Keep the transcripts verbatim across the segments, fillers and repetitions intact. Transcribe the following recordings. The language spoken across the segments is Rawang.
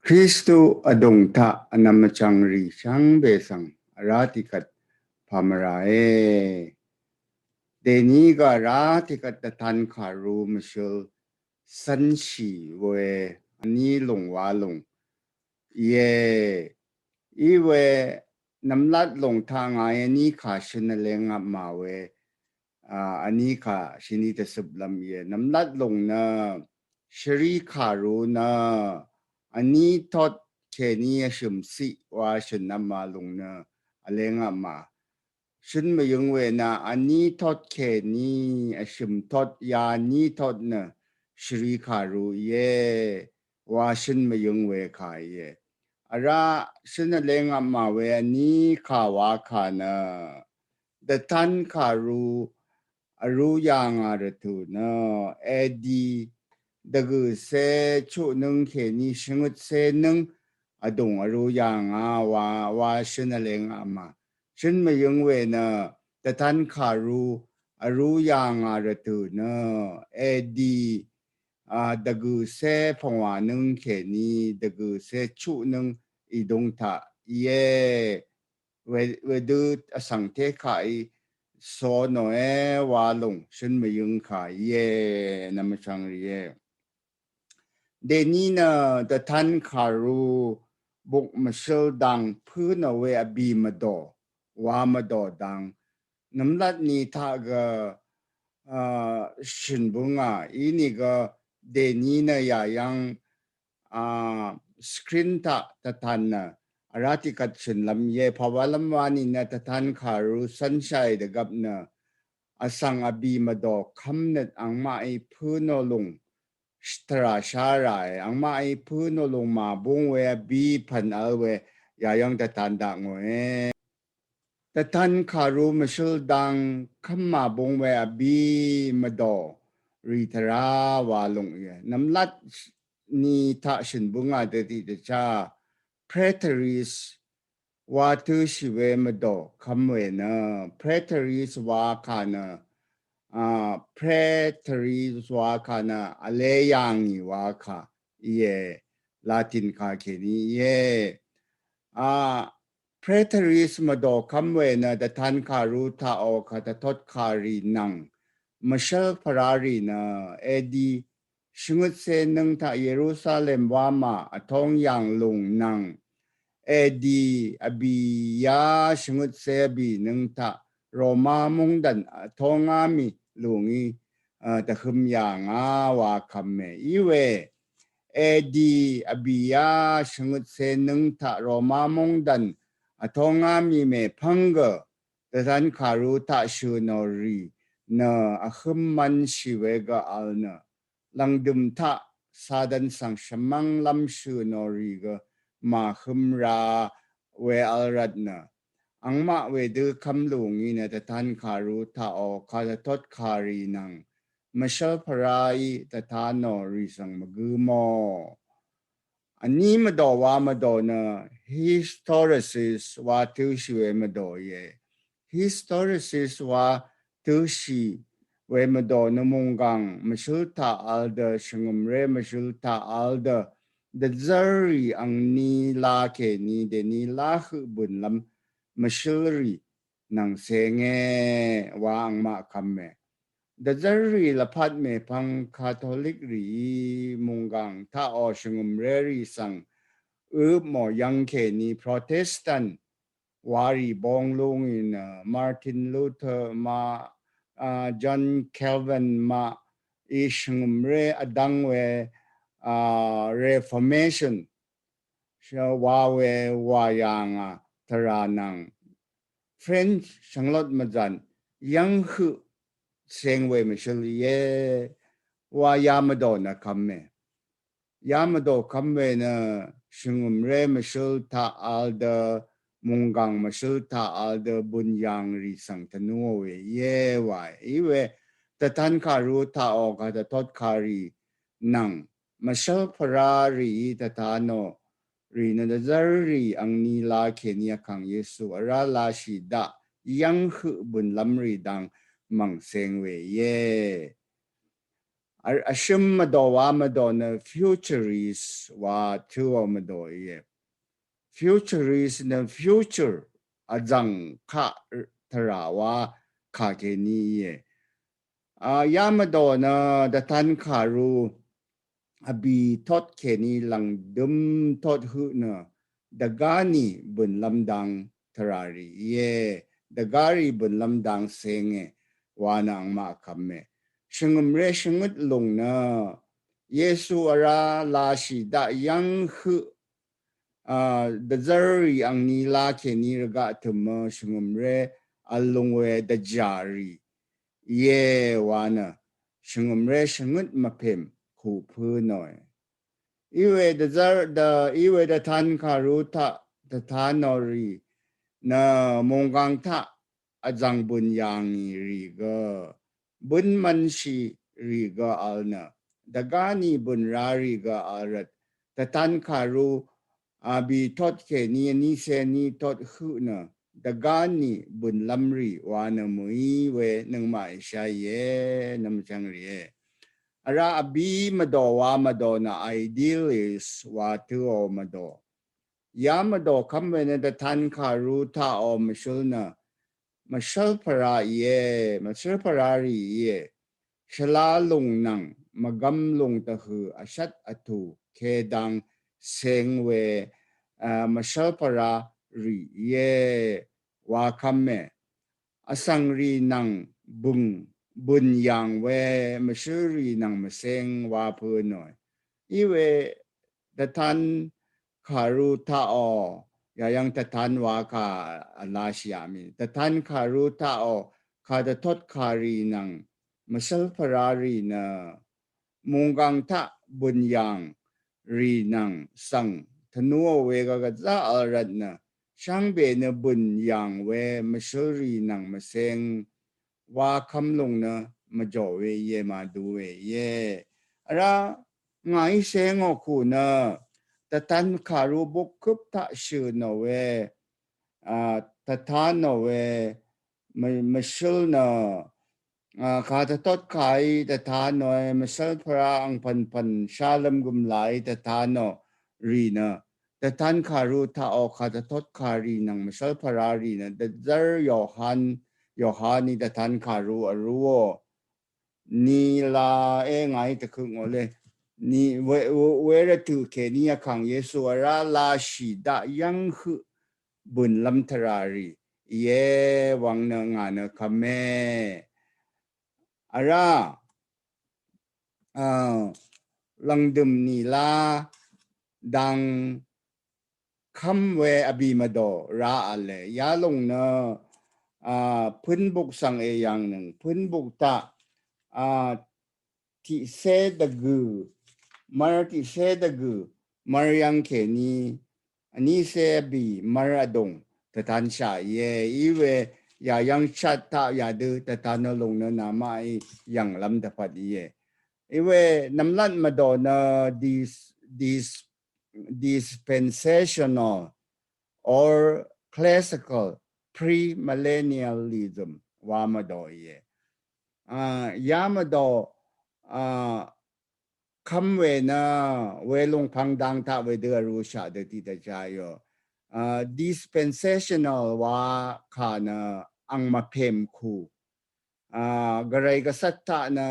Kristu adung taq anam achang rì shvngbe svng ara tiqkvt pamara e. Deni ga ara tiqkvt dvtan karu mvshøl sanshi we ani lung wa lung ye. Iwe namlat lung taq nga ani ka shøn aleng apma we a, ani ka shini tvsøp lam ye. Namlat lung nø shri karu nø ani tot keni ashøm si wa shøn apma lung nø aleng apma. Shøn mvyøng we nø ani tot keni ashøm tot ya ani tot nø shri karu ye wa shøn mvyøng we ka ye. Ara shøn aleng apma we ani ka wa ka nø dvtan karu aru yanga rvtu nø edi dvgø se chu nøng keni shvngøt se nøng adung aru yanga wa wa shøn aleng apma. Shøn mvyøng we nø dvtan karu aru yanga rvtu nø edi a dvgø se pvngwa nøng keni dvgø se chu nøng idung taq ye. We wedø asvng te ka i so no e wa lung shøn mvyøng ka ye. Namachang rì ye. Deni nø dvtan karu buk mvshøl dang pø no we abi mvdo wa mvdo dang namlat ni taq ga a shøn bunga ini ga deni nø ya yang a screen taq tvtan nø ara tiqkvt shøn lam ye. Pawa lam wa ni nø dvtan karu sanshai dvgvp nø asvng abi mvdo kvmnøt angma i pø no lung shtra shara e. Angma i pø no lung ma bung we abi pvn al we ya yang dvtan daq ngo e. Dvtan karu mvshøl dang kvm ma bung we abi mvdo rì tvra wa lung ye. Namlat ni taq shøn bunga dvti dvcha preteris wa tø shi we mvdo kvm we nø preteris wa ka nø a preteris wa ka nø ale yang i wa ka ye. Latin ka keni ye. A preteris mvdo kvm we nø dvtan karu taq o ka dvtot ka rì nvng mvshøl pvra rì nø edi shvngøt se nøng taq Yerusalem wa ma atong yang lung nvng edi abi ya shvngøt se abi nøng taq Roma mungdan atong ami lung i a tvhøm yanga wa kvm e. Iwe edi abi ya shvngøt se nøng taq Roma mungdan atong ami me pvng ga dvtan karu taq shø no rì nø ahøm man shi we ga al nø langdøm taq Satan svng shvmang lam shø no rì ga ma høm ra we al rat nø angma wedø kvm lung i nø dvtan karu taq o ka dvtot ka rì nvng mvshøl pvra i dvtan no rì svng mvgø mo. Ani mvdo wa mvdo nø historicis wa tø shi we mvdo ye. Historicis wa tø shi we mvdo nø munggang mvshøl taq al dø shvngøm re mvshøl taq al dø dvzar rì angni la keni deni la høq bøn lam mvshøl rì nvng senge wa angma kvm e. Dvzar rì lvpat me pvng Katolik rì i munggang taq o shvngøm re rì svng øp mo yang keni Protestant wa rì bong lung i nø Martin Luther ma a John Calvin ma i shvngøm re adang we a Reformation shvwa we wa yanga tvra nvng French shvnglot mvzan yang høq seng we mvshøl ye wa ya mvdo nø kvm e. Ya mvdo kvm we nø shvngøm re mvshøl taq al dø munggang mvshøl taq al dø bøn yang rì svng tvnu we ye wa e. Iwe dvtan karu taq o ka dvtot ka rì nvng mvshøl pvra rì i dvtan no rì nø dvzar rì angni la keni akang Yesu ara la shi daq yang høq bøn lam rì dang mvng seng we ye. Vshøm mvdò wa mvdò nø futurist wa tø̄ò mvdò íe. Futurist nø future vzv̀ng kaq tvrà wa kà kèní íe. A, ya mvdò nø dvtan kàru vbì tot kèní lv̀ngdøm tot høq nø dvgá nì bø̀nlv́m dang tvrà rì íe, dvgá rì bø̀nlv́m dang senge wa nø angmaq kvme. Shvngø̀mré shvngøt lùng nø Yesu vrá lashì daq yv́ng høq, a, dvzv́r rì angni la kèní rvgaq tø̀mø shvngø̀mré vl lùng we dvjà rì íe wa nø shvngø̀mré shvngøt mvpèm ku pø̄ nòe. Iwe dvzv́r dv iwe dvtan kàru taq dvtanò rì nø mùnggàng taq vzv̀ng bø̀n yàngì rì gø bø̀n mvnshì rì gø vl nø dvgá nì bø̀n ra rì gø vl rvt dvtan kàru vbì tot kèní vní sení tot høq nø dvgá nì bø̀nlv́m rì wa nø mø̀í we nøngmaq èsha íe, nvmchvng rìe. Vrá vbí mvdò wa mvdò nø idealist wa tø̄ò mvdò. Ya mvdò kvm we nø dvtan kàru taqò mvshøl nø mvshv́l pvrá íe, mvshv́l pvrá rì íe. Shvla lùng nvng mvgvm lùng tvhø̀ vshvt vtù kèdang seng we, a, mvshv́l pvrá rì íe wa kvme. Vsv̀ng rì nvng bø̀ng bø̀n yàng we mvshǿl rì nvng mvseng wa pø̄ nòe. Iwe dvtan kàru taqò, yayv́ng dvtan wa kà vlashì yà mì. Dvtan kàru taqò kà dvtot kàrì nvng mvshv́l pvrá rì nø mùnggàng taq bø̀n yàng rì nvng svng tvnuò we gvgvzá vl rvt nø shvngbe nø bø̀n yàng we mvshǿl rì nvng mvseng wa kvm lùng nø mvjò we íe, màdu we íe. Vrá ngàí sengò kù nø dvtan kàru buk køp taq shø̀ nò we, a, dvtanò we mv- mvshǿl nø, a, kà dvtot kàí dvtanòe, mvshv́l pvrá angpv̀npv̀n shálv́m gø̀mlàí dvtanò rì nø dvtan kàru taqò kà dvtot kàrì nvng mvshv́l pvrá rì nø dvzv́r Yohan, Yohaní dvtan kàru vrúò. Ni la e ngàí tvkøk ngò le. Ni we, we, we rvtø̀ kèní vkàng Yesu vrá lashì daq yv́ng høq bø̀nlv́m tvrà rì íe wvng nø ngà nø kvme. Vrá, a, lv̀ngdø̀m nìlá dang kvm we vbì mvdò ra vle. Yalòng nø, a, pønbuk svng èyv̀ngnøng, pønbuk taq, a, tiqcé dvgø̀, mvr tiqcé dvgø̀, mvr yv́ng kèní, vnícé vbì mvr vdùng, dvtanshà íe, iwe yayv́ng chat taq yadø, dvtanò lùng nø namaqí yv̀nglv́m dvpvt íe. Iwe nvmlat mvdò nø dis, dis, dispensational or classical premillennialism wa mvdò íe. A, ya mvdò, a, kvm we nø welùng pvngdang taq wedø vrúshaq dø tiqdvchá íò. A, dispensational wa kà nø ang mvpèmku. A, gvray gvsvt taq nø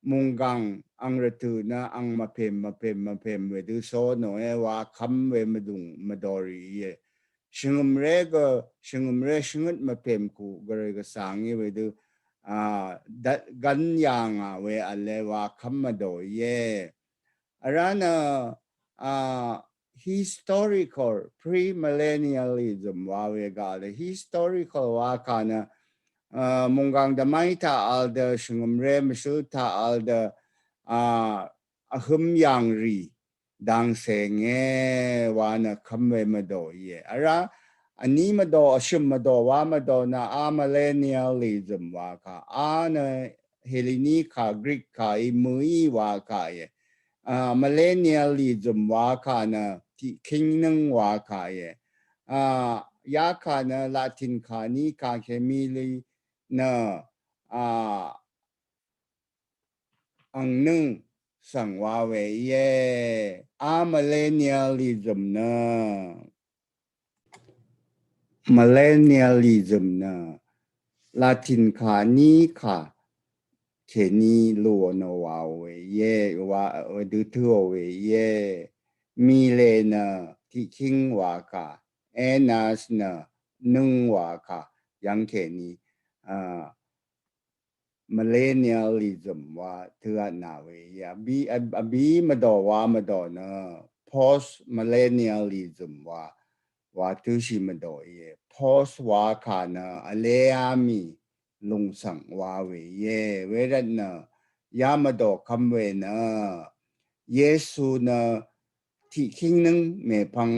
mùnggàng ang rvtø̀ nø ang mvpèm, mvpèm, mvpèm wedø só nòe wa kvm we mvdùng mvdòrì íe. Shvngø̀mré gø, shvngø̀mré shvngøt mvpèmku gvray gvsvng í wedø, a, dvt gvn yà ngà we vle wa kvm mvdò íe. Vrá nø, a, historical premillennialism wa we gale. Historical wa kà nø, a, mùnggàng dvmai taq vl dø, shvngø̀mré mvshǿl taq vl dø, a, vhøm yàngrì dang senge wa nø kvm we mvdò íe. Vrá vní mvdò, vshø̀m mvdò wa mvdò nø amillennialism wa kà. A nø Heleni kà, Greek kà í mø̀í wa kà íe. A, millennialism wa kà nø tiqkíng nøng wa kà íe. A, ya kà nø Latin kà ní kà kèmili nø, a, Angnøng svng wa we íe. Amillennialism nø, millennialism nø Latin kà ní kà kèní lùò nø wa we íe, wa, wedø tø̄ò we íe. Mile nø tiqkíng wa kà, annus nø nøng wa kà, yv́ng kèní, a, millennialism wa tø̄ atnà we íe. Abi, abi mvdò wa mvdò nø post millennialism wa, wa tø̄shì mvdò íe. Post wa kà nø vle á mì lùng svng wa we íe. Wervt nø ya mvdò kvm we nø Yesu nø tiqkíng nøng mèpvng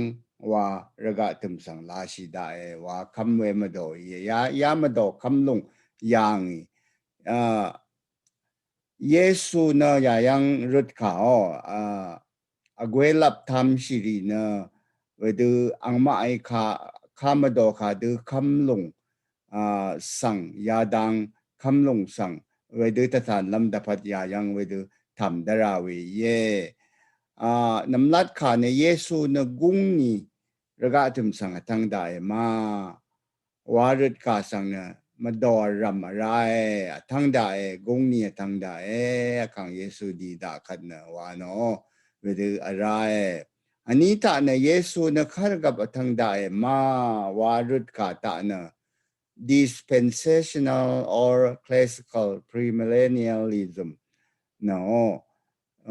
wa rvgaq tø̀m svng lashì daqe wa kvm we mvdò íe. Ya, ya mvdò kvm lùng yà ngì. A, Yesu nø yayv́ng røt kà o, a, vgwelap tamshìrì nø wedø angmaqí kà, kà mvdò kà dø kvm lùng, a, svng, yadang kvm lùng svng wedø tvtanlv́m dvpvt yayv́ng wedø tàm dvra we íe. A, nvmlat kà nø Yesu nø gúng ni rvgaq tø̀m svng vtvng daqe ma wa røt kà svng nø mvdò vrv̀m vráe, vtvng daqe, gúng ni vtvng daqe, Vkàng Yesu dì daq kvt nø wa nò wedø vráe. Vní taq nø Yesu nø kv́rgvp vtvng daqe ma wa røt kà taq nø dispensational or classical premillennialism nø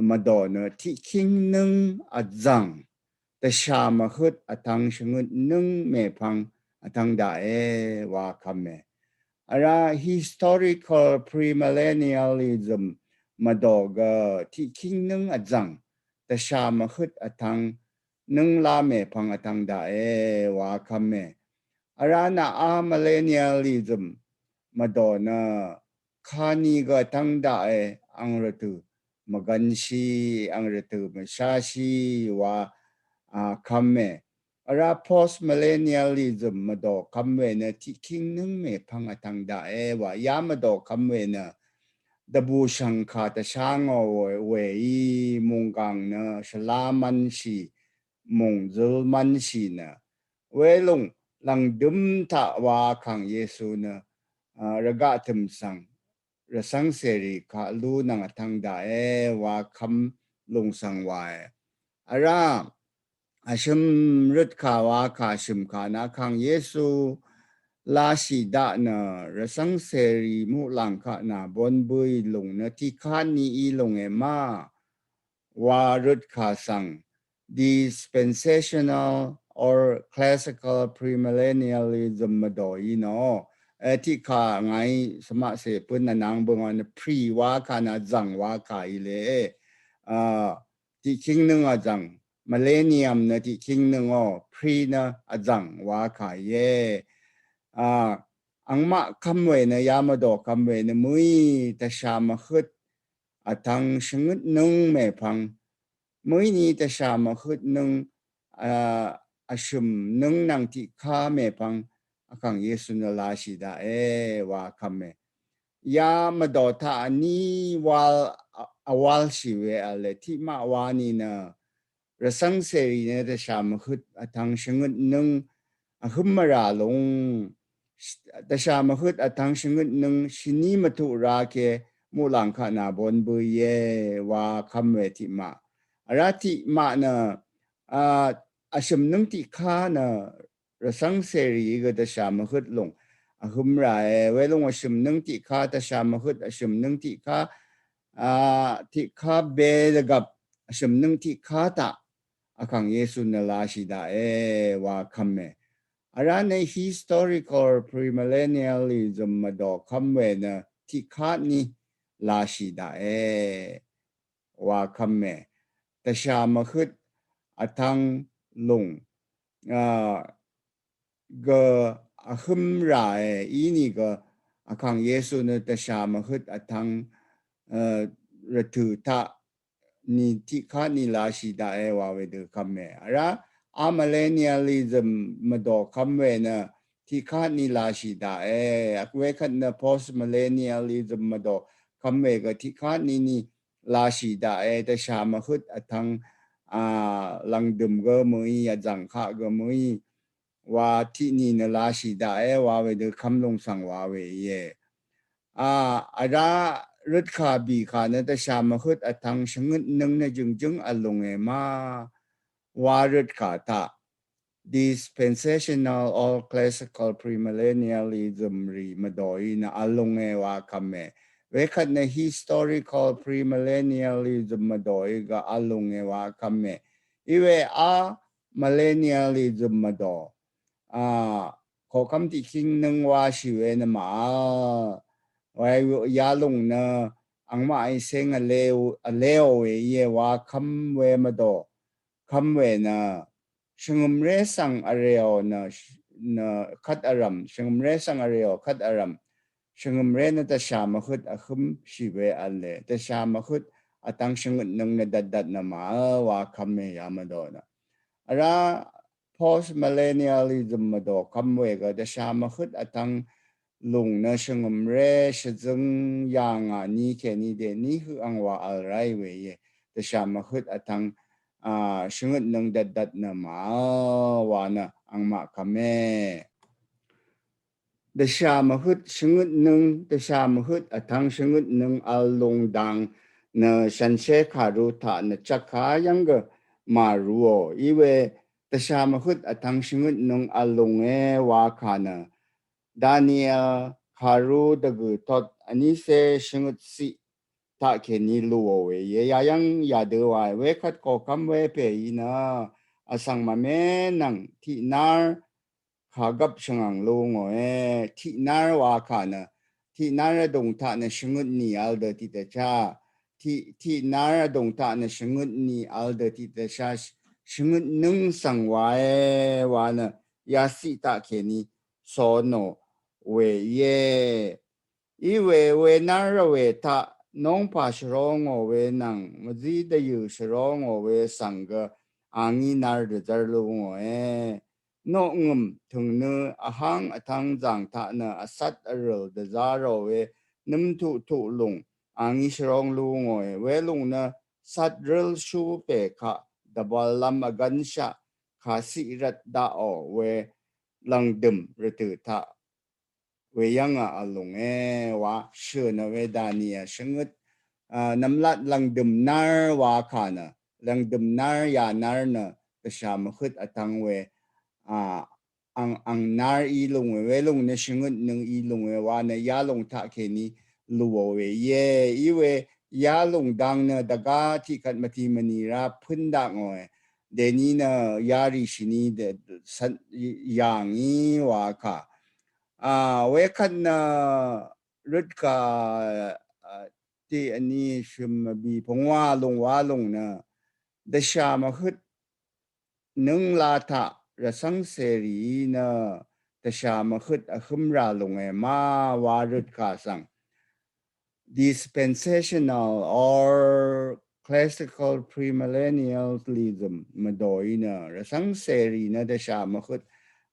mvdò nø tiqkíng nøng vzv̀ng dvshà mvhøt vtvng shvngøt nøng mèpvng vtvng daqe wa kvme. Vrá historical premillennialism mvdò gø tiqkíng nøng vzv̀ng dvshà mvhøt vtvng nøng lá mèpvng vtvng daqe wa kvme. Vrá nø amillennialism mvdò nø kani gø vtvng daqe ang rvtø̀ mvgvnshì, ang rvtø̀ mvsháshì wa, a, kvme. Vrá postmillennialism mvdò kvm we nø tiqkíng nøng mèpvng vtvng daqe wa ya mvdò kvm we nø dvbù shv̀ngkà dvshá ngò we, we í mùnggàng nø shvlá mvnshì, mùngzøl mvnshì nø welùng lv̀ngdøm taq wa Vkàng Yesu nø, a, rvgaq tø̀m svng rvcv́ng cèrì kaq lú nvng vtvng daqe wa kvm lùng svng wae. Vrá vshø̀m røt kà wa kà shø̀m kà nø Vkàng Yesu lashì daq nø rvcv́ng cèrì muqlàng kaq nà bon bøì lùng nø tiqkvt ni í lùng e ma wa røt kà svng dispensational or classical premillennialism mvdò í nò. E, tiqkà ngàí svmaqcè pø̄n nvnang bøngò nø pre wa kà nø vzv̀ng wa kà í le. A, tiqkíng nøng vzv̀ng, millennium nø tiqkíng nøng o, pre nø vzv̀ng wa kà íe. A, angmaq kvm we nø ya mvdò kvm we nø mø̀í dvshà mvhøt vtvng shvngøt nøng mèpvng mø̀í ni dvshà mvhøt nøng, a, vshø̀m nøng nvng tiqkà mèpvng Vkàng Yesu nø lashì daqe wa kvme. Ya mvdò taq vní wal, a, vwalshì we vle tiqmaq wa ni nø rvcv́ng cèrì nø dvshà mvhøt vtvng shvngøt nøng vhøm mvrà lùng. Dvshà mvhøt vtvng shvngøt nøng shvní mvtuq ra ke muqlàng kaq nà bon bøì íe wa kvm we tiqmaq. Vrá tiqmaq nø, a, vshø̀m nøng tiqkà nø rvcv́ng cèrì gø dvshà mvhøt lùng vhøm ràe. Welùng vshø̀m nøng tiqkà dvshà mvhøt vshø̀m nøng tiqkà, a, tiqkà be dvgvp vshø̀m nøng tiqkà taq Vkàng Yesu nø lashì daqe wa kvme. Vrá nø historical premillennialism mvdò kvm we nø tiqkà ni lashì daqe wa kvme. Dvshà mvhøt vtvng lùng, a, gø vhøm ràe í ni gø Vkàng Yesu nø dvshà mvhøt vtvng, a, rvtø̀ taq ni tiqkà ni lashì daqe wa wedø kvme. Vrá amillennialism mvdò kvm we nø tiqkà ni lashì daqe. Wekvt nø postmillennialism mvdò kvm we gø tiqkà ni ni lashì daqe, dvshà mvhøt vtvng a lvngdøm gø mø̀í, vzv̀ng kaq gø mø̀í wa tiq ni nø lashì daqe wa wedø kvmlung svng wa we íe. A vrá røtkà bìkà nø dvshà mvhøt vtvng shvngøt nøng nø jø̀ngjǿng vlunge ma wa røtkà taq dispensational or classical premillennialism rì mvdòí nø vlunge wa kvme. Wekvt nø historical premillennialism mvdòí gø vlunge wa kvme. Iwe amillennialism mvdò a koqkvm tiqkíng nøng washì we nø màvl wa yalung nø angmaq í seng vleo we íe wa kvm we mvdò kvm we nø shvngø̀mré svng vrèò nø, nø kvt vrv̀m, shvngø̀mré svng vrèò kvt vrv̀m, shvngø̀mré nø dvshà mvhøt vhømshì we v̄le, dvshà mvhøt vtvng shvngøt nøng nø dvtdvt nø màvl wa kvme ya mvdò nø. Vrá postmillennialism mvdò kvm we gø dvshà mvhøt vtvng lung nø shvngø̀mré shvzøng yà ngà ni kèní dèní høq ang wa vl ráì we íe. Dvshà mvhøt vtvng a shvngøt nøng dvtdvt nø màvl wa nø angmaq kvme. Dvshà mvhøt shvngøt nøng, dvshà mvhøt vtvng shvngøt nøng vl lung dang nø shànshér kàru taq nø chvkkà yv́ng gø màruò. Iwe dvshà mvhøt vtvng shvngøt nøng vl lunge wa kà nø Daniel kàru dvgø̀ tot vnícé shvngøt ciq taq kèní luò we íe. Yayv́ng yadø wa wekvt koqkvm we pè í nø vsvng mvme nvng tiqnár kàgvp shvngv̀ng lu ngòe. Tiqnár wa kà nø tiqnár vdùng taq nø shvngøt nì vl dø tiqdvchá, tiq tiqnár vdùng taq nø shvngøt nì vl dø tiqdvchá shvngøt nøng svng wae wa nø yaciq taq kèní sonò we íe. Iwe wenár rvwè taq nóngpà shvró ngò we nvng mvzí dvyø̀ shvró ngò we svng gø angí nár dvzv́r lu ngòe. Noqngø̀m tø̀ngnø vháng vtvng zàng taq nø vcat vrø̀l dvzá rò we nǿmtuqtuq lùng angí shvróng lú ngòe. Welùng nø catrǿl shú pè kaq dvbvllv́m vgv́nshaq kàciq rvt daqò we lv̀ngdø̀m rvtø̀ taq weyv́ngà vlùnge wa shø̀ nø wedà nìà shvngøt a nvmlat lv̀ngdø̀m nár wa kà nø lv̀ngdø̀m nár yà nár nø dvshà mvhøt vtvng we a ang ang nár í lùng we welùng nø shvngøt nøng í lùng we wa nø yalùng taq kèní lùò we íe. Í we yalùng dang nø dvgá tiqkvt mvtì mvnì rá pǿn dakngòe. Dèní nø yarì shìní dvcvt yàngí wa kà a wekvt nø røtkà a tiq vní shø̀m vbì pungwà lùng wa lùng nø dvshà mvhøt nøngla taq rvcv́ng cèrìí nø dvshà mvhøt vhǿm rà lùnge ma wa røtkà svng dispensational or classical premillennialism mvdòí nø rvcv́ng cèrì nø dvshà mvhøt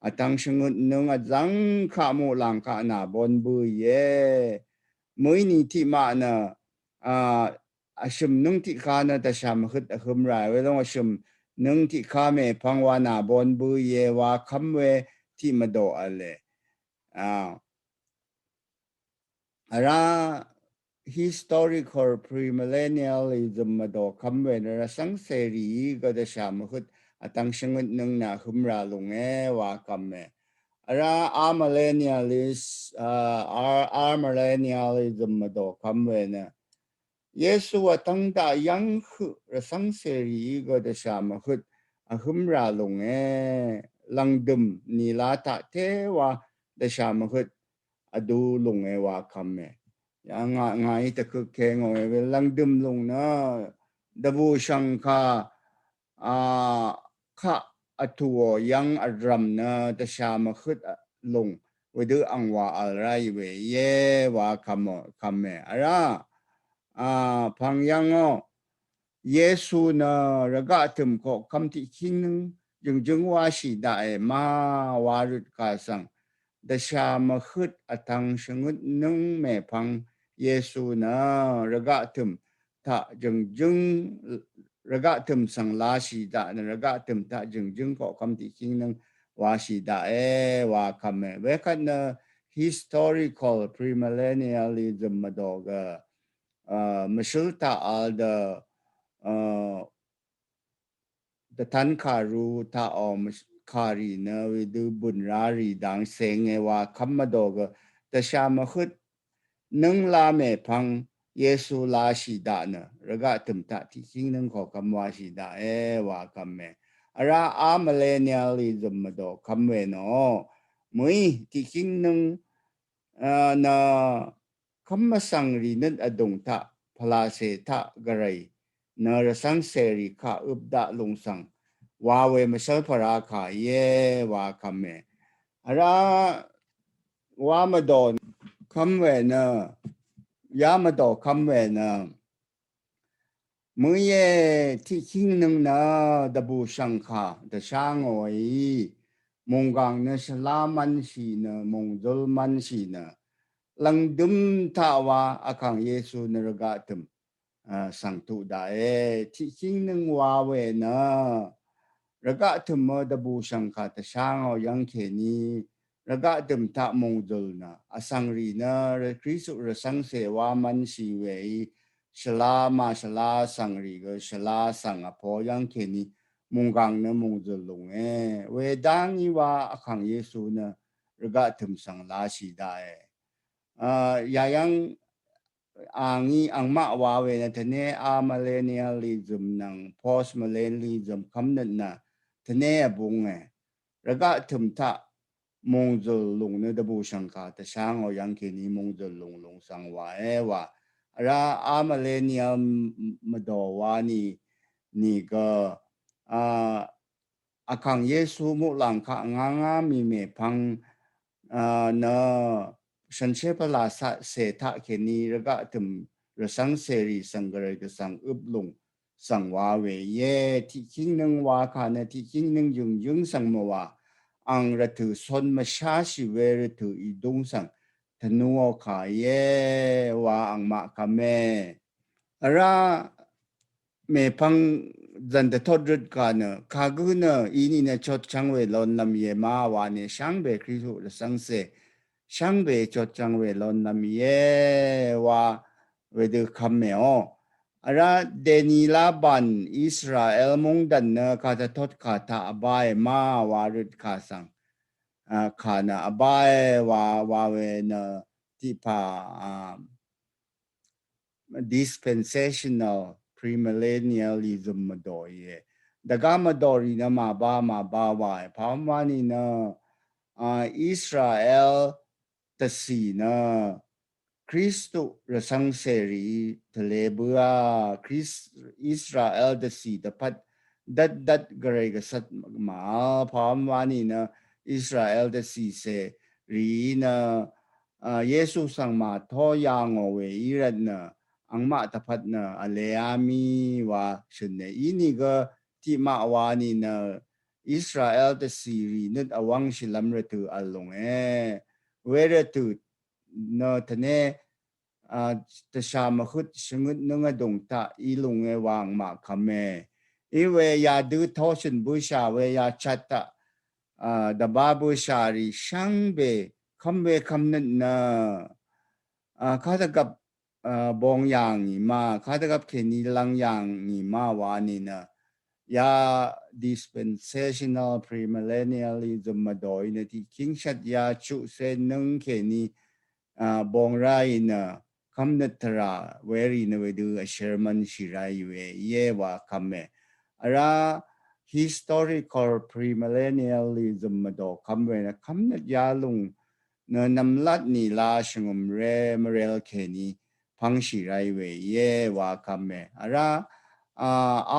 vtvng shvngøt nøng vzv́ng kaq muqlàng kaq nà bon bø íe. Mø̀í ni tiqmaq nø a vshø̀m nǿng tiqká nø dvshà mvhøt vhǿm ràe welòng vshø̀m nǿng tiqká mèpvng wa nà bon bø íe wa kv́m we tiq mvdò v̄le. A vrá historical premillennialism mvdò kv́m we nø rvcv́ng cèrìí gø dvshà mvhøt vtvng shvngøt nøng nà vhǿm rà lùnge wa kv́me. Vrá amillennialist a amillennialism mvdò kv́m we nø Yesu vtvng daq yv́ng høq rvcv́ng cèrìí gø dvshà mvhøt vhǿm rà lùnge. Lv̀ngdø̀m nìla taq té wa dvshà mvhøt vdu lùnge wa kv́me. Ya ngà ngàí tvkøk ke ngòe we lv̀ngdø̀m lùng nø dvbù shv̀ngkà a kaq vtùò yv́ng vrv̀m nø dvshà mvhøt lùng wedø ang wa vl ráì we íe wa kv́me. Vrá a pvng yv́ngò Yesu nø rvgaq tø̀m koqkvm tiqkíng nøng jø̀ngjǿng wáshì daqe ma wa røtkà svng dvshà mvhøt vtvng shvngøt nøng mèpvng Yesu nø rvgaq tø̀m taq jø̀ngjǿng rvgaq tø̀m svng lashì daq nø rvgaq tø̀m taq jø̀ngjǿng koqkvm tiqkíng nøng washì daqe wa kvme. Wekvt nø historical premillennialism mvdò gø, a, mvshǿl taq al dø, a, dvtan kàru taq o mv-, kàrì nø wedø bø̀n rarì dang senge wa kvm mvdò gø dvsha mvhøt nøng la mèpvng Yesu lashì daq nø rvgaq tø̀m taq tiqkíng nøng koqkvm washì daqe wa kvme. Vrá amillennialism mvdò kvm we nø mø̀í tiqkíng nøng, a, nø kvm mvsvng rì nøt vdùng taq pvlacè taq gvray nø rvcv́ngcèrì kaq øp daq lùng svng wa we mvshv́l pvra kà íe wa kvme. Vrá wa mvdò kvm we nø, ya mvdò kvm we nø mø̀íe tiqkíng nøng nø dvbùshv̀ngkà dvshá ngòí mùnggàng nø shvlá mv́nshì nø mùngzøl mv́nshì nø lv̀ngdøm taq wa Vkàng Yesu nø rvgaq tø̀m, a, svng tuq daqe. Tiqkíng nøng wa we nø rvgaq tø̀mø dvbùshv̀ngkà dvshá ngò yv́ng kèní rvgaq tø̀m taq mùngzøl nø vsvng rì nø Kristu rvcv́ngcè wa mv́nshì weí shvlá màshvlá vsvng rì gø shvlá svng vpo yv́ng kèní mùnggàng nø mùngzøl lùnge. Wedá ngí wa Vkàng Yesu nø rvgaq tø̀m svng lashì daqe. A, yayv́ng a ngí angmaq wa we nø tvné amillennialism nvng postmillennialism kvmnøt nø tvné vbunge. Rvgaq tø̀m taq mùngzøl lùng nø dvbùshv̀ngkà dvshá ngò yv́ng kèní mùngzøl lùng lùng svng wàe wa. Vrá amillennial mvdò wa nì, nìgø, a, Vkàng Yesu muqlàng kaq ngá ngá mì mèpvng, a, nø shànshér pvlacè taq kèní rvgaq tø̀m rvcv́ngcèrì svng gvray gvsvng øp lùng svng wa we íe. Tiqkíng nøng wa kà nø tiqkíng nøng jø̀ngjǿng svng mvwà ang rvtø̀ con mvsháshì we rvtø̀ ìdúng svng tvnuò kà íe wa angmaq kvme. Vrá mèpvng zv̀n dvtot røt kà nø kagǿ nø inìnø chotchvng we lónlv́m íe ma wa nì shvngbe Kristu rvcv́ngcè shvngbe chotchvng we lónlv́m íe wa wedø kvmmèò. Vrá dèní labàn Israel mungdv̀n nø kàdvtot kà taq vbáe ma wa røt kà svng, a, kà nø vbáe wa, wa we nø tiqpà, a, dispensational premillennialism mvdò íe. Dvgá mvdò rì nø màba màba wae. Pàwv́m wa nìnø, a, Israel dvcì nø Kristu rvcv́ngcèrì tvlē bǿà, Kris-, Israel dvcì dvpvt dvt dvt gvray gvcvt màvl. Pàwv́m wa nìnø Israel dvcìcèrì nø, a, Yesu svng màtó yà ngò we í rvt nø angmaq dvpvt nø vlēá mì wa shø̀ne. Inìgø tiqmaq wa nìnø Israel dvcìrì nøt vwv́ngshìlv́m rvtø̀ vl lùnge. We rvtø̀ nø tvné, a, dvshà mvhøt shvngøt nøng vdùng taq í lùnge wa angmaq kvme. Í we yadø toshø̀n bǿshà we yachat taq, a, dvbá bǿshà rì shvngbe kvm we kvmnøt nø, a, kadvgvp, a, bong yà ngì ma, kadvgvp kèní lvng yà ngì ma wa nìnø ya dispensational premillennialism mvdòí nø tiqkíng shvt ya chuqse nøng kèní, a, bong ráì nø kvmnøt tvrà werì nø wedø vshér mvnshì ráì we íe wa kvme. Vrá historical premillennialism mvdò kvm we nø kvmnøt yalùng nø nvmlat nìla shvngø̀mré mvrel kèní pvngshì ráì we íe wa kvme. Vrá, a,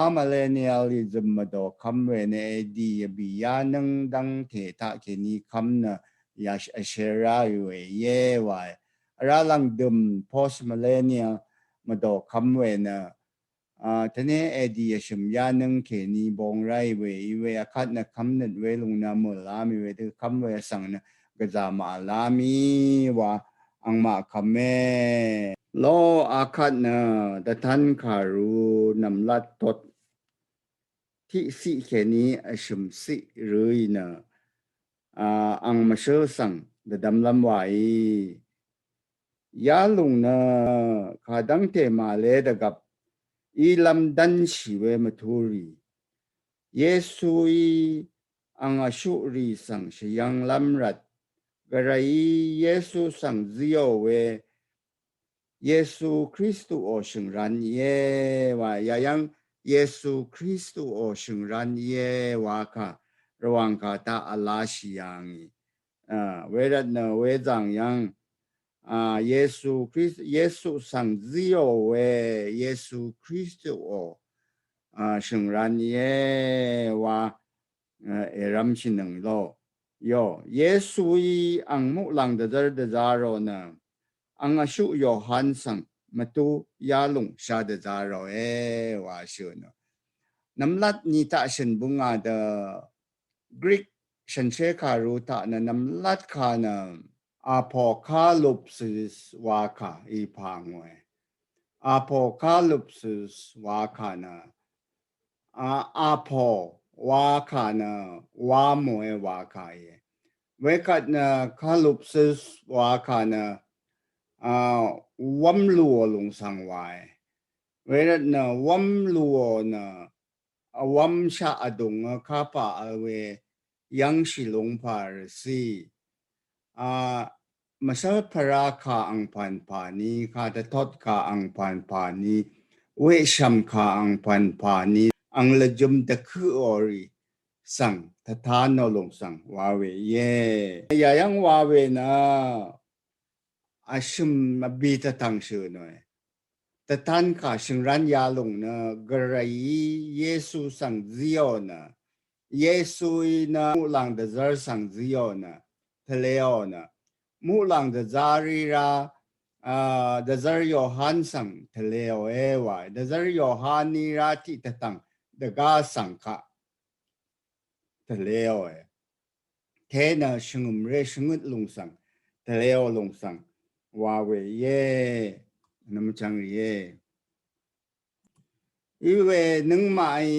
amillennialism mvdò kvm we nø A D vbì yánǿng dv́ngte taq kèní kvm nø ya vshér ráì we íe wae. Vrá lv̀ngdø̀m postmillennial mvdò kvm we nø, a, tvné A D vshø̀m yánǿng kèní bong ráì we í we akvt nø kvmnøt welùng nø mø̀lá mì wedø kvm we vsvng nø gvzà màvlá mì wa angmaq kvme. Lo akvt nø dvtan kàru nvmlat tot tiqsiq kèní vshø̀msiq rø̄ì nø a ang mvshǿl svng dvdvmlv́m wàí. Yalùng nø kadv́ngte màlé dvgvp ílv́m dv́nshì we mvturì. Yesuí ang vshuqrì svng shvyv̄nglv́m rvt gvrayí Yesu svng zíò we Yesu Kristuò shø̀ngran íe wa yayv́ng Yesu Kristuò shø̀ngran íe wa kà Rvwàng kà taq vlashì yàngì. A, wervt nø wezàng yv́ng a, Yesu Krist, Yesu svng zíò we Yesu Kristuò a, shø̀ngran íe wa a, èrv́mshìnøng lo. Yo, Yesuí ang muqlàng dvzv́r dvzá rò nø ang vshuq Yohan svng mvtú yalùng shá dvzá ròe wa shø̀ nø. Nvmlat ni taq shø̀n bǿngà dø Greek shànshér kàru taq nø nvmlat kà nø apocalypsis wa kà í pà ngòe. Apocalypsis wa kà nø a, apo wa kà nø wa mòe wa kà íe. Wekvt nø kalypsis wa kà nø a, wv́mlùò lùng svng wae. Wervt nø wv́mlùò nø vwv́mshaq vdùng kapà vl we yv́ngshì lungpà rvcì. A, mvshv́lpvrá kà angpv̀n pàní, kà dvtot kà angpv̀n pàní, weqshv̀m kà angpv̀n pàní, ang lvjøm dvkøqò rì svng, tvtanò lùng svng, wa we íe. Yayv́ng wa we nø, vshø̀m vbì tvtv̀ng shø̀ nòe. Tvtan kà shø̀ngran yalùng nø gvrayí Yesu svng zíò nø, Yesuí nø muqlàng dvzv́r svng zíò nø, tvleò nø, muqlàng dvzá rí rá, a, dvzv́r Yohan svng tvleòe wa, dvzv́r Yohaní rá tiq tvtv̀ng dvgá svng kaq tvleòe. Te nø shvngø̀mré shvngøt lùng svng, tvleò lùng svng, wa we íe, nvmchvng rìe. Iwe nøngmaqí,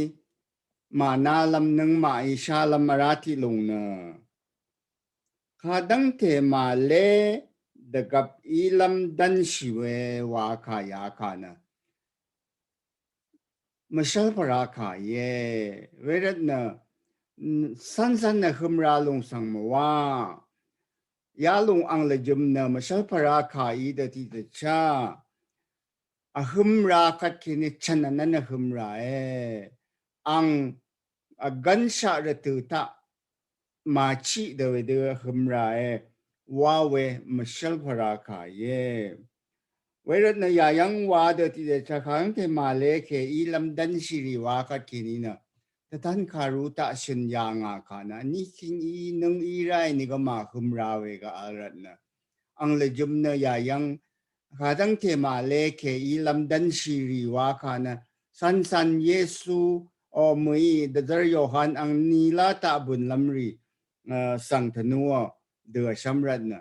mànálv́m nøngmaqí, shálv́m vrá tiq lùng nø. Kadv́ngte màlé dvgvp ílv́m dv́nshì we wa kà ya kà nø. Mvshv́lpvrá kà íe, wervt nø, n-, cv́ncv́n nø hømra lùng svng mvwá. Yalùng ang lvjøm nø mvshv́lpvrá kà í dø tiqdvchá. Vhømra kvt kèní chv̀n vnv́n vhømrae. Ang vgv́nshaq rvtø̀ taq màchiq dø wedø vhømrae. Wa we mvshv́lpvrá kà íe. Wervt nø yayv́ng wa dø tiqdvchá kà yv́ngte màlé kèí lv́m dv́nshìrì wa kvt kèní nø. Tvtan kàru taq shø̀n yà ngà kà nø. Vní king í nøng í ráì nìgvmà hømra we gø vl rvt nø. Ang lvjøm nø yayv́ng kadv́ngte màlé kèí lv́m dv́nshìrì wa kà nø, cv̀ncv̀n Yesu, o mø̀í, dvzv́r Yohan angní lá taq bø̀nlv́m rì, a, svng tvnuò, dø vshv́m rvt nø.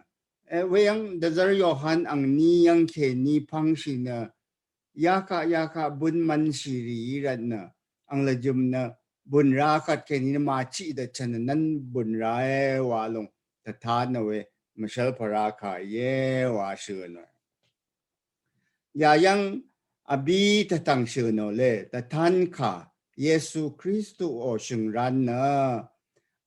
E, weyv́ng dvzv́r Yohan angní yv́ng kèní pv́ngshì nø, yakaq, yakaq bø̀n mv̄nshìrì í rvt nø, ang lvjøm nø, bø̀n ra kvt kèní nø màchiq dø chv̀n vnv́n bø̀n rae wa lùng, tvtanò we, mvshv́lpvrá kà íe wa shø̀ nòe. Yayv́ng vbí tvtv̀ng shø̀ nò le, tvtan kà, Yesu Kristuò shø̀ngran nø,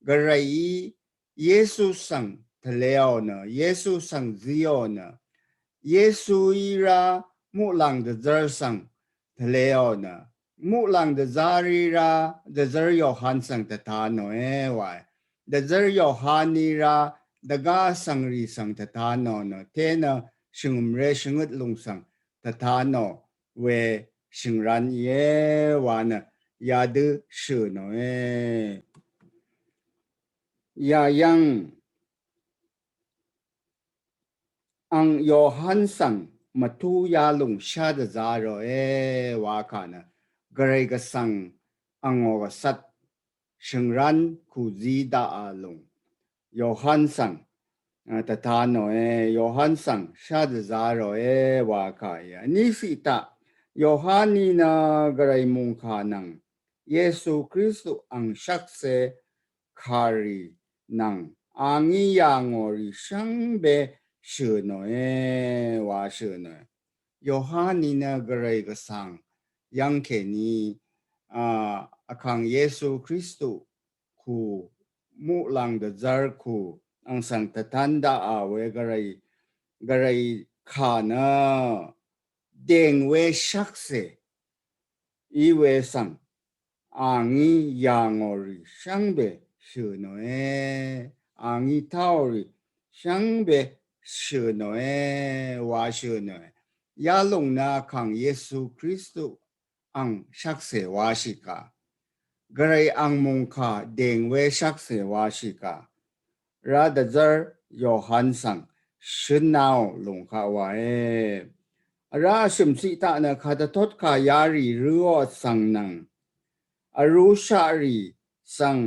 gvrayí, Yesu svng tvleò nø, Yesu svng zíò nø, Yesuí rá muqlàng dvzv́r svng tvleò nø, muqlàng dvzá rí rá dvzv́r Yohan svng tvtanòe wae. Dvzv́r Yohaní rá dvgá svngrì svng tvtanò nø, te nø shvngø̀mré shvngøt lùng svng tvtanò we shø̀ngran íe wa nø yadø shø̀ nòe. Yayv́ng ang Yohan svng mvtú yalùng shá dvzá ròe wa kà nø, gvray gvsvng angò gvcvt shø̀ngran kùzí daqà lùng. Yohan svng tvta nòe, Yohan svng shá dvzá ròe wa kà íe. Vní siq taq Yohan í nø gvray mòngkà nvng Yesu Kristu ang shvkse kàrì nvng a ngí yà ngò rì shvngbe shø̀ nòe wa shø̀ nòe. Yohan í nø gvray gvsvng yv́ng kèní a, vkàng Yesu Kristu kù muqlàng dvzv́r kù ang svng tvtan daqà we gvray, gvray kà nø dèng we shvkse í we svng a ngí yà ngò rì shvngbe shø̀ nòe, a ngí táò rì shvngbe shø̀ nòe wa shø̀ nòe. Yalòng nø vkàng Yesu Kristu ang shvkse washì kà, gvray ang mòngkà dèng we shvkse washì kà, vrá dvzv́r Yohan svng shø̀n naò lùng kaq wae. Vrá vshø̀m siq taq nø kàdvtot kà yarì røò vsvng nvng vrúshaqrì svng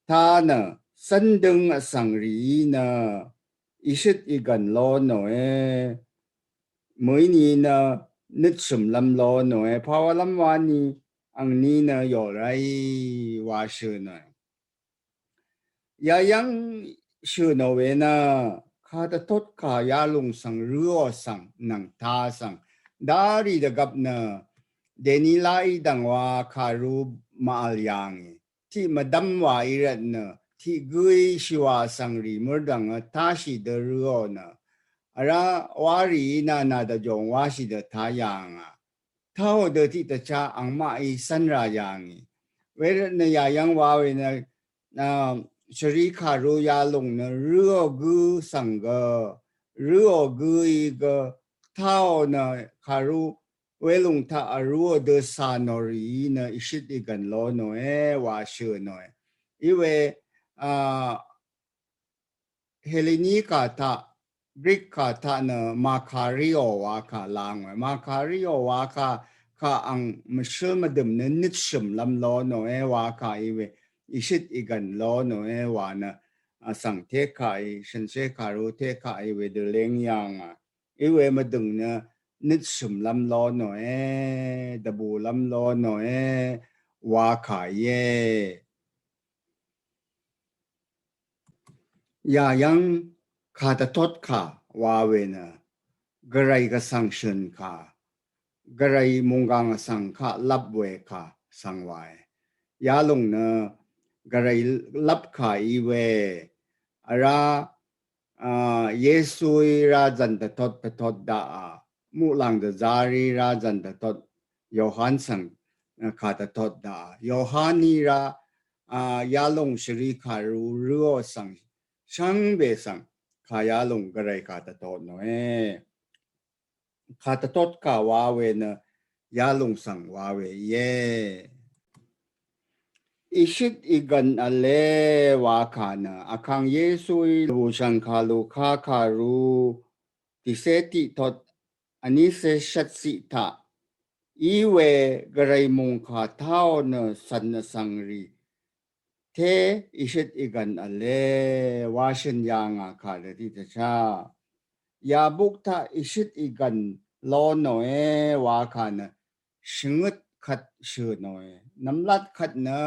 ta nø cv́n døng vsvng rìí nø ìshøt ìgv̀n lo nòe. Mø̀íni nø nøtshø̀mlv́m lo nòe, pàwálv́m wani angni nø yòl ráì wa shø̀ nòe. Yayv́ng shø̀ nò we nø kàdvtot kà yalùng svng røò svng nvng ta svng darì dvgvp nø dèní laí dv̀ng wa kàrú màvl yàngì. Tiq mvdv́m wa í rvt nø tiq gǿí shìwà svng rì mø̀rdv̀ng táshì dø røò nø vrá warìí nà nà dvjòng wáshì dø tá yàngà. Táò dø tiqdvchá angmaqí cv́nrà yàngì. Wervt nø yayv́ng wa we nø a, shvrì kàrú yalùng nø røò gǿ svng gø, røò gǿí gø táò nø kàrú welùng taq vrúò dø cà nò rìí nø ìshøt ìgv̀n lo nòe wa shø̀ nòe. Iwe a, Heleni kà taq, Grik kà taq nø Makario wa kà làngòe. Makario wa kà, kà ang mvshǿl mvdø̀m nø nøtshø̀mlv́m lo nòe wa kà íwe, ìshøt ìgv̀n lo nòe wa nø a, vsvng té kà í, shànshér kàrú té kà í wedø léng yàngà. Íwe mvdø̀ng nø nøtshø̀mlv́m lo nòe, dvbùlv́m lo nòe wa kà íe. Yayv́ng kàdvtot kà wa we nø gvray gvsvng shø̀n kà, gvray mònggàng vsvng kaq lvp we kà svng wae. Yalùng nø gvray lvp kà íwe, vrá a, Yesuí rá zv̀n dvtot dvtot daqà, muqlàng dvzv́rí rá zv̀n dvtot Yohan svng a, kàdvtot daqà. Yohaní rá a, yalùng shvrì kàrú røò svng shvngbe svng kà yalùng gvray kàdvtot nòe. Kàdvtot kà wa we nø yalùng svng wa we íe. Ìshøt ìgv̀n vle wa kà nø vkàng Yesuí lvbùshv̀ng kàlù kà kàrú tiqcé tiqtot vnícé shvt siq taq íwe gvray mòngkà táò nø cv̀n vsvng rì té ìshøt ìgv̀n vle wa shø̀n yàngà kà dø tiqdvchá. Yabuk taq ìshøt ìgv̀n lo nòe wa kà nø shvngøt kvt shø̀ nòe. Nvmlat kvt nø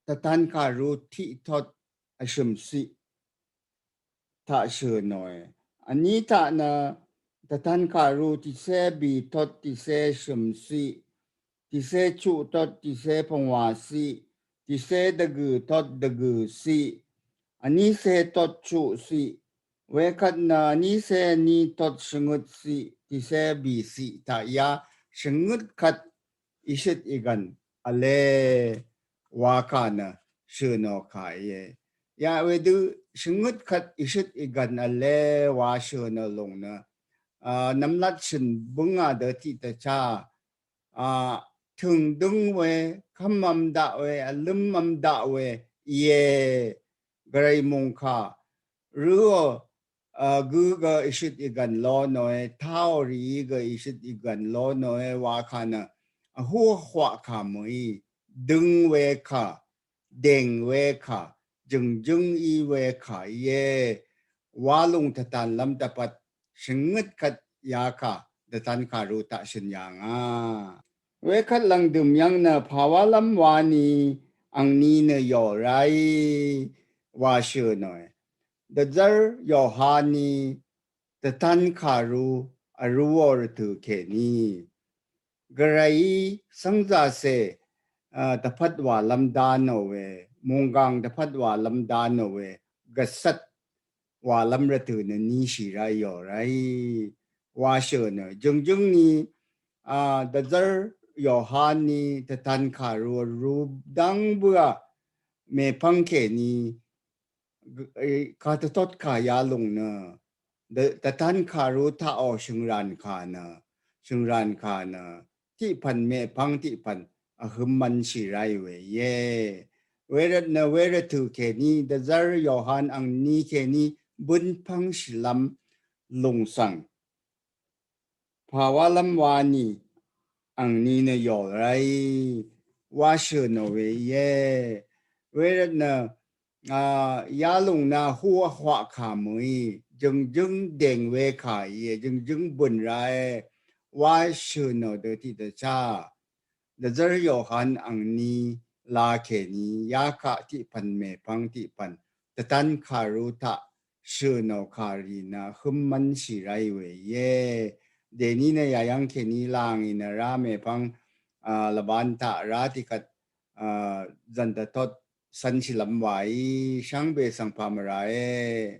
tvtan kàrú tiqtot vshø̀m siq taq shø̀ nòe. Vní taq nø tvtan kàrú tiqcé bì tot tiqcé shø̀m siq, tiqcé chuq tot tiqcé pvngwà siq, tiqcé dvgø̀ tot dvgø̀ siq, vnícé tot chuq siq, wekvt nø vnícé vní tot shvngøt siq, tiqcé bì siq taq yá shvngøt kvt ìshøt ìgv̀n vle wa kà nø shø̀ nò kà íe. Ya wedø shvngøt kvt ìshøt ìgv̀n vle wa shø̀ nò lùng nø a, nvmlat shø̀n bǿngà dø tiqdvchá a, tø̀ng dǿng we, kv́mvm daq we, vlǿmvm daq we íe. Gvray mòngkà røò a, gǿ gø ìshøt ìgv̀n lo nòe, táò rìí gø ìshøt ìgv̀n lo nòe wa kà nø vhú vhwaq kà mø̀í, døng we kà, dèng we kà, jø̀ngjǿng í we kà íe. wa lung tvtan lam tvpat shvngøt kat ya ka, tvtan karu taq shøn ya nga. Wekvt lvngdøm yvng nø pawalvm wa ni angni nø yorai wa shøn nø. Dvzar Yohan ni tvtan karu aru o rvtø keni. Gvray svngza se, a, tvpat wa lam dan nø we, munggang tvpat wa lam dan nø we, gvsat wa lam rvtø nø ni shirai yorai. Wa shøn nø, jøngjøng ni, a, dvzar Yohan ni tvtan karu aru dang bø a, mepvng keni, g-, e, ka tvtot ka ya lung nø, dv-, tvtan karu taq o shøngran ka nø, shøngran ka nø, tiqpan mepvng tiqpan, ahøm man shirai we ye. Wervt nø wervtø keni, dvzar Yohan angni keni, bønpvng shilam lungsang. Pawalvm wa ni, angni nø yorai, wa shøn nø we ye. Wervt nø, a, ya lung nø hu a hwa ka mø i, jøngjøng deng we ka i, jøngjøng bøn ra e, wa shøn nø dø tiq tvcha. Dvzar Yohan angni la keni, ya ka tiqpan mepvng tiqpan, tvtan karu taq shøn nø kari nø høm man shirai we ye. Deni nø ya yvng keni lang i nø ra mepvng, a, lvban taq ra tiqkat, a, zan tvtot san shilam wa i, shvngbe svngpa mvra e.